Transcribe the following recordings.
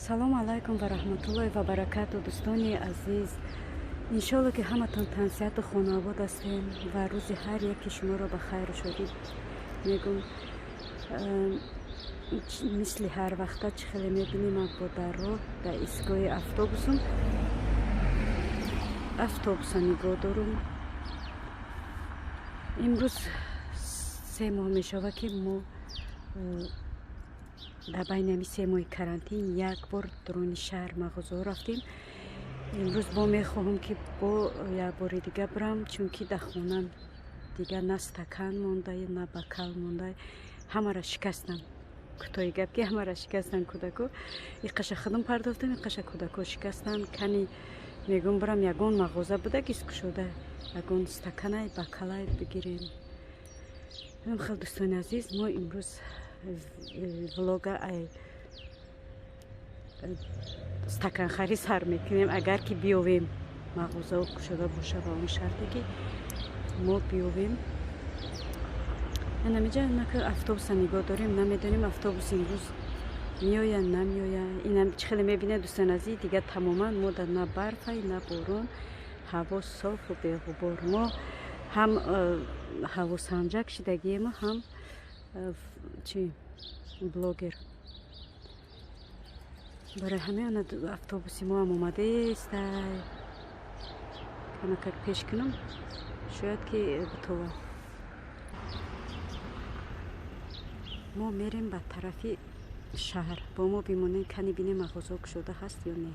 Салому алайкум ва раҳматуллоҳи ва баракату, дӯстони азиз. Иншоалло, ки ҳаматон тансиҳату хонаобод ҳастем ва рӯзи ҳар яки шуморо ба хайру шодӣ мегӯм. Мисли ҳар вақта, чӣ хеле мебинем, ман бо дар роҳ дар истгоҳи автобусум, автобуса нигоҳ дорум. Имрӯз 3 моҳ мешавад, ки мо дар байни ҳами 3 моҳи карантин як бор дуруни шаҳр мағозаҳо рафтем. Имрӯз бо мехоҳам, ки бо як бори дига бирам, чунки дар хона дига на стакан монда, на бокал монда, ҳамаро шикастам. Кӯтоҳи гап, ки ҳамаро шикастан кӯдако. Иқаша худам пардохтам, иқаша кӯдако шикастан. Кани мегӯм, бирам, ягон мағоза буда кушода, ягон стаканай, бокалай бигирем. Хел, дӯстони азиз, мо имрӯз влога ай стаканхарӣ сар мекунем, агар ки биёвем, мағозао кушода боша, ба он шарте ки мо биёвем. Анамиҷа автобуса нигоҳ дорем. Намедонем, автобус имрӯз меояд, намеояд. Инам чӣ хеле мебинед, дӯстони азиз, дигар тамоман мо дар на барфай, на борон, ҳаво софу беғубор. Мо ҳам ҳавосанҷак шидагиемо, ҳам чи блогер. Барои ҳамин ана автобуси мо ҳам омадеестай. Камакак пеш кунам, шояд ки битова. Мо мерем ба тарафи шаҳр, бо мо бимонем, кани бинем, мағозао кушода ҳаст ё не.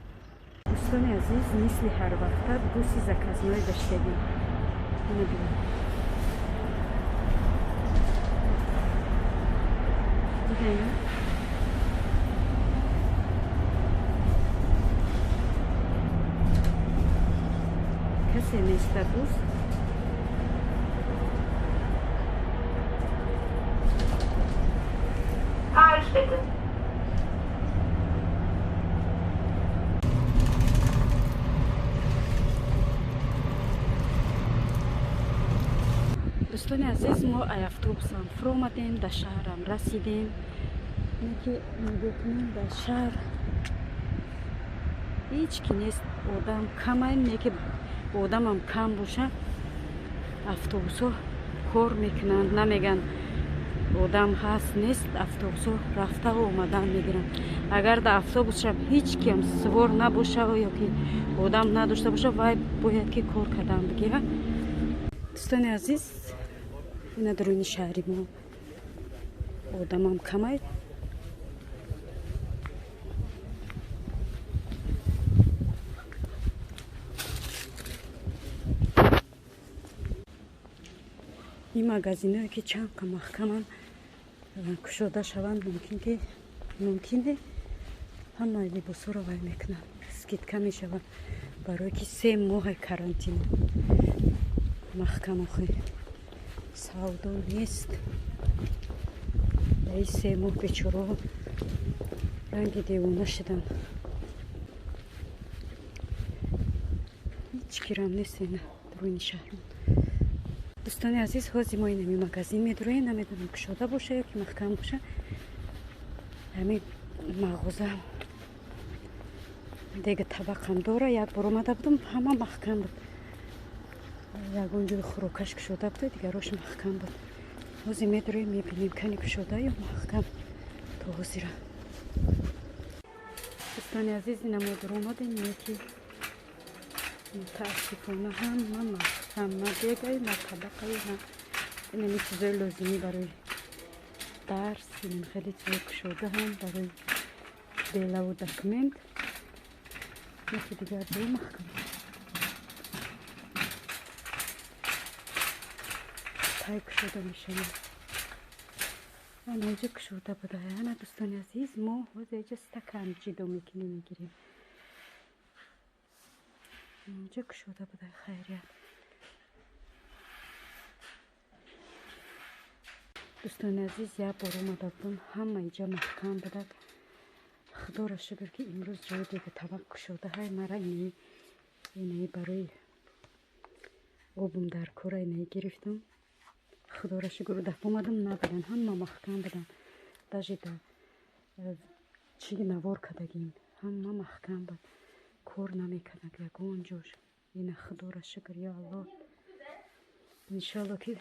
Дӯстони азиз, мисли ҳар вақта буси заказной гаштагӣ. Ина бинем, дидем, касе неста бус. Karlstätte. Дӯстони азиз, мо ай автобусам фуромадем, дар шаҳрам расидем. Ки нигоҳ кунем, дар шаҳр ҳеҷ ки нест, одам камай. Не ки одамам кам боша, автобусҳо кор мекунанд. Намеган одам ҳаст, нест, автобусҳо рафтаву омадан мегиранд. Агар дар автобусшам ҳеҷ киам сувор набоша ё ки одам надошта боша, вай бояд ки кор кардан бигирад. Дӯстони азиз, ина дуруни шаҳри мо одамам камай. Ин магазиное ки чанд қа маҳкаманд, кушода шаванд, мумкин ки мумкине ҳамаи либосҳоро вай мекунанд, скидка мешаванд, барое ки 3 моҳи карантин маҳкам, охи савдо нест. Дар ин 3 моҳ бечораҳо ранги девона шуданд. Ҳеҷ кирам нест ина дуруни шаҳрмон. Дӯстони азиз, ҳозир мо инами магазин медуроем. Намедонам, кушода боша ё ки маҳкам боша. Ҳамин мағоза дега табақам дора. Як бор омада будам, ҳама маҳкам буд. Ягон ҷои хӯрокаш кушода буда, дигарош маҳкам буд. Ҳозир медуроем, мебинем, кани кушода ё маҳкам то ҳозира. Дӯстони азиз, ина мо дуромадем, не ки мутаассифона ҳама маҳкам, на дегай, на табақай, на инами чизои лозимӣ барои дарс. Инам хеле чизои кушода ҳам барои делаву документ, яки дигар ҷои маҳкам. Тай кушода мешавад, анаҷа кушода буда. Ана, дӯстони азиз, мо ҳозир иҷа стакан ҷидо мекунем, мегирем. Инҷа кушода буда, хайрият. Дӯстони азиз, як бор омада будам, ҳама иҷа маҳкам буда. Худоро шукр, ки имрӯз ҷои дега табақ кушода ҳай. Мара инаи барои обум дар кора инаи гирифтам. Худоро шукр, дафъа омадам, набудан, ҳама маҳкам будан. Даже да Чӣ навор кардагим, ҳама маҳкам буд, кор намекардак ягон ҷош. Ина худоро шукр, ё Аллоҳ. Иншоалло ки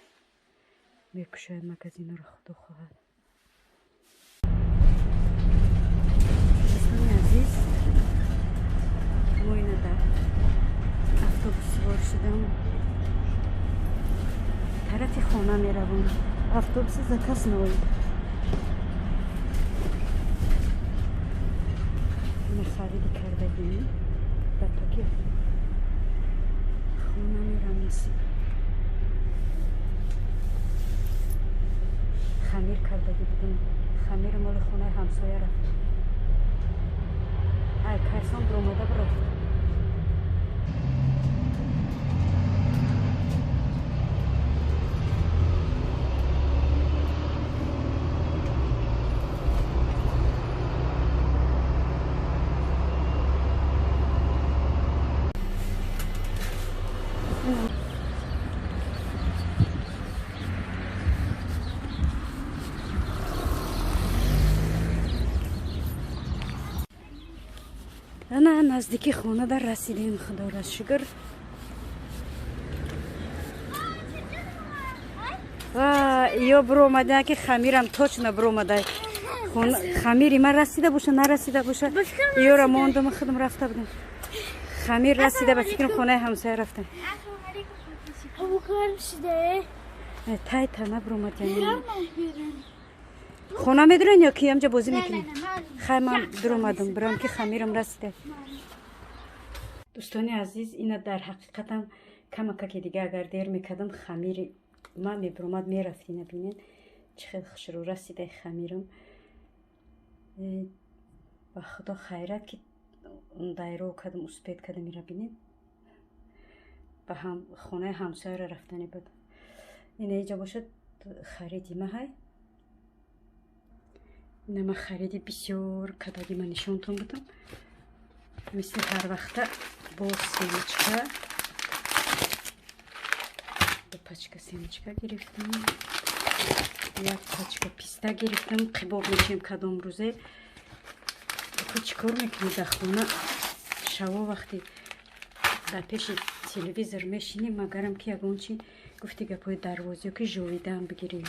мекушояд магазинро, худо хоҳад. Дӯстони азиз, мо ина дар автобус сувор шудам, тарафи хона меравам. Автобуси заказ ной. Ина хариди кардагим, ба токи хона мерам. Насиб хамир кардагӣ будам, хамири моли хонаи ҳамсоя рафт. Ай кайсон биромада бирафт. Ана наздики хона дар расидем, худоро шукр. Ва ё биромада ки хамирам точно биромада. Хамири ман расида боша, нарасида боша. Ёра мондам, худам рафта будам. Хамир расида, ба фикрам хонаи ҳамсоя рафтам. Тай тана биромад. Хона медурен ё ки ҳамҷа бозӣ мекунем? Хай, ман дуромадам, бирам ки хамирам расида. Дӯстони азиз, ина дар ҳақиқатам камакаки дига агар дер мекардам, хамири ман мебиромад, мерафт. Ина бинед, чӣ хел хушрӯ расида хамирам. Ба худо хайрат ки дайро кардам, успеть кардам. Ира бинед, ба хонаи ҳамсояра рафтане буд. Ина иҷа бошад хариди ма ҳай. Ина ма хариди бисёр кадаги ма нишонтон будам. Мисли ҳар вақта бо семечка, ду пачка семечка гирифтам, як пачка писта гирифтам. Қибоб мешем кадом рӯзе. Чӣ кор мекунӣ дар хона? Шаво вақти дар пеши телевизор мешинӣ, магарам ки ягон чи гуфти гапҳои дарвозиё ки жовидаам бигирем.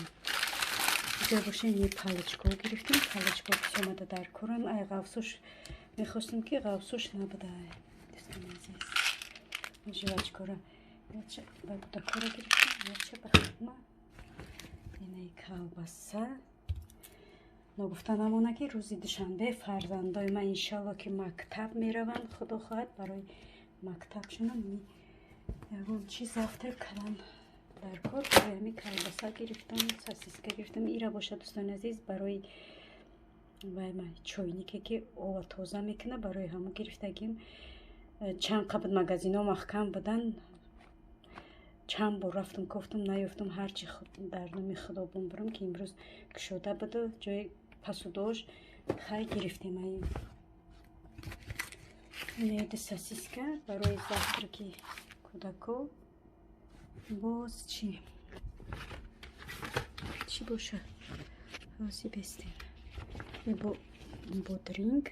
Иҷа боша не палочко гирифтем. Палочко бисёр омада дар корам. Ай ғавсуш мехостем ки ғавсуш набуда. Дӯстони азиз, жвачкора яча ба кӯдакора гирифтем, яча ба хидма. Инаи колбаса. Ногуфта намона ки рӯзи душанбе фарзандои ман иншалло ки мактаб мераванд, худо хоҳад, барои мактабшонам ягон чиз завтрак кардам дар кор. Барои ҳамин колбаса гирифтам, сосиска гирифтам. Ира бошад, дӯстони азиз, барои чойнике ки ова тоза мекунад, барои ҳамон гирифтагим. Чанд қабл магазинҳо маҳкам буданд, чанд бор рафтам, кофтам, наёфтам. Ҳарчи дар номи худо бумбурам ки имрӯз кушода буду ҷои пасу дошт, хай гирифтем. Ай инеди сосиска барои завтраки кӯдако. Боз чӣ чӣ бошад, ҳози бестем. Бо бодринг,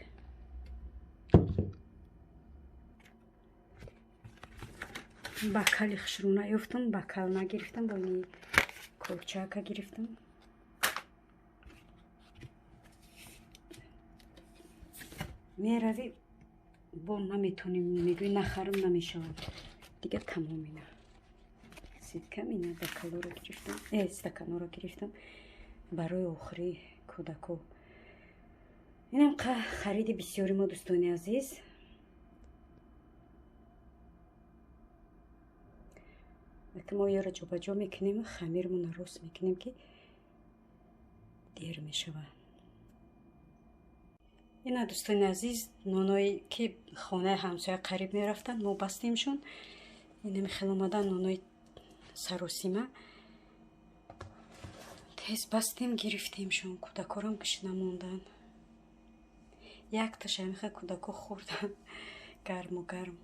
бакали хушрӯ наёфтам, бакал нагирифтам, бо ини колчака гирифтам. Меравӣ, бо наметонӣ, мегӯӣ нахарам намешавад. Дигар тамом ина. Ситкам ина бакалоро гирифтам, стаканҳоро гирифтам барои охири кӯдако. Инам хариди бисёри мо, дӯстони азиз. Ки мо ёро ҷобаҷо мекунем, хамирмонро рост мекунем ки дер мешавад. Ина дӯстони азиз, ноное ки хонаи ҳамсоя қариб мерафтанд, мо бастемшон. Инами хел омадан нонои саросима, тез бастем, гирифтемшон. Кӯдакорам гушна монданд. Якташа мехел кӯдако хӯрдан, гарму гарм.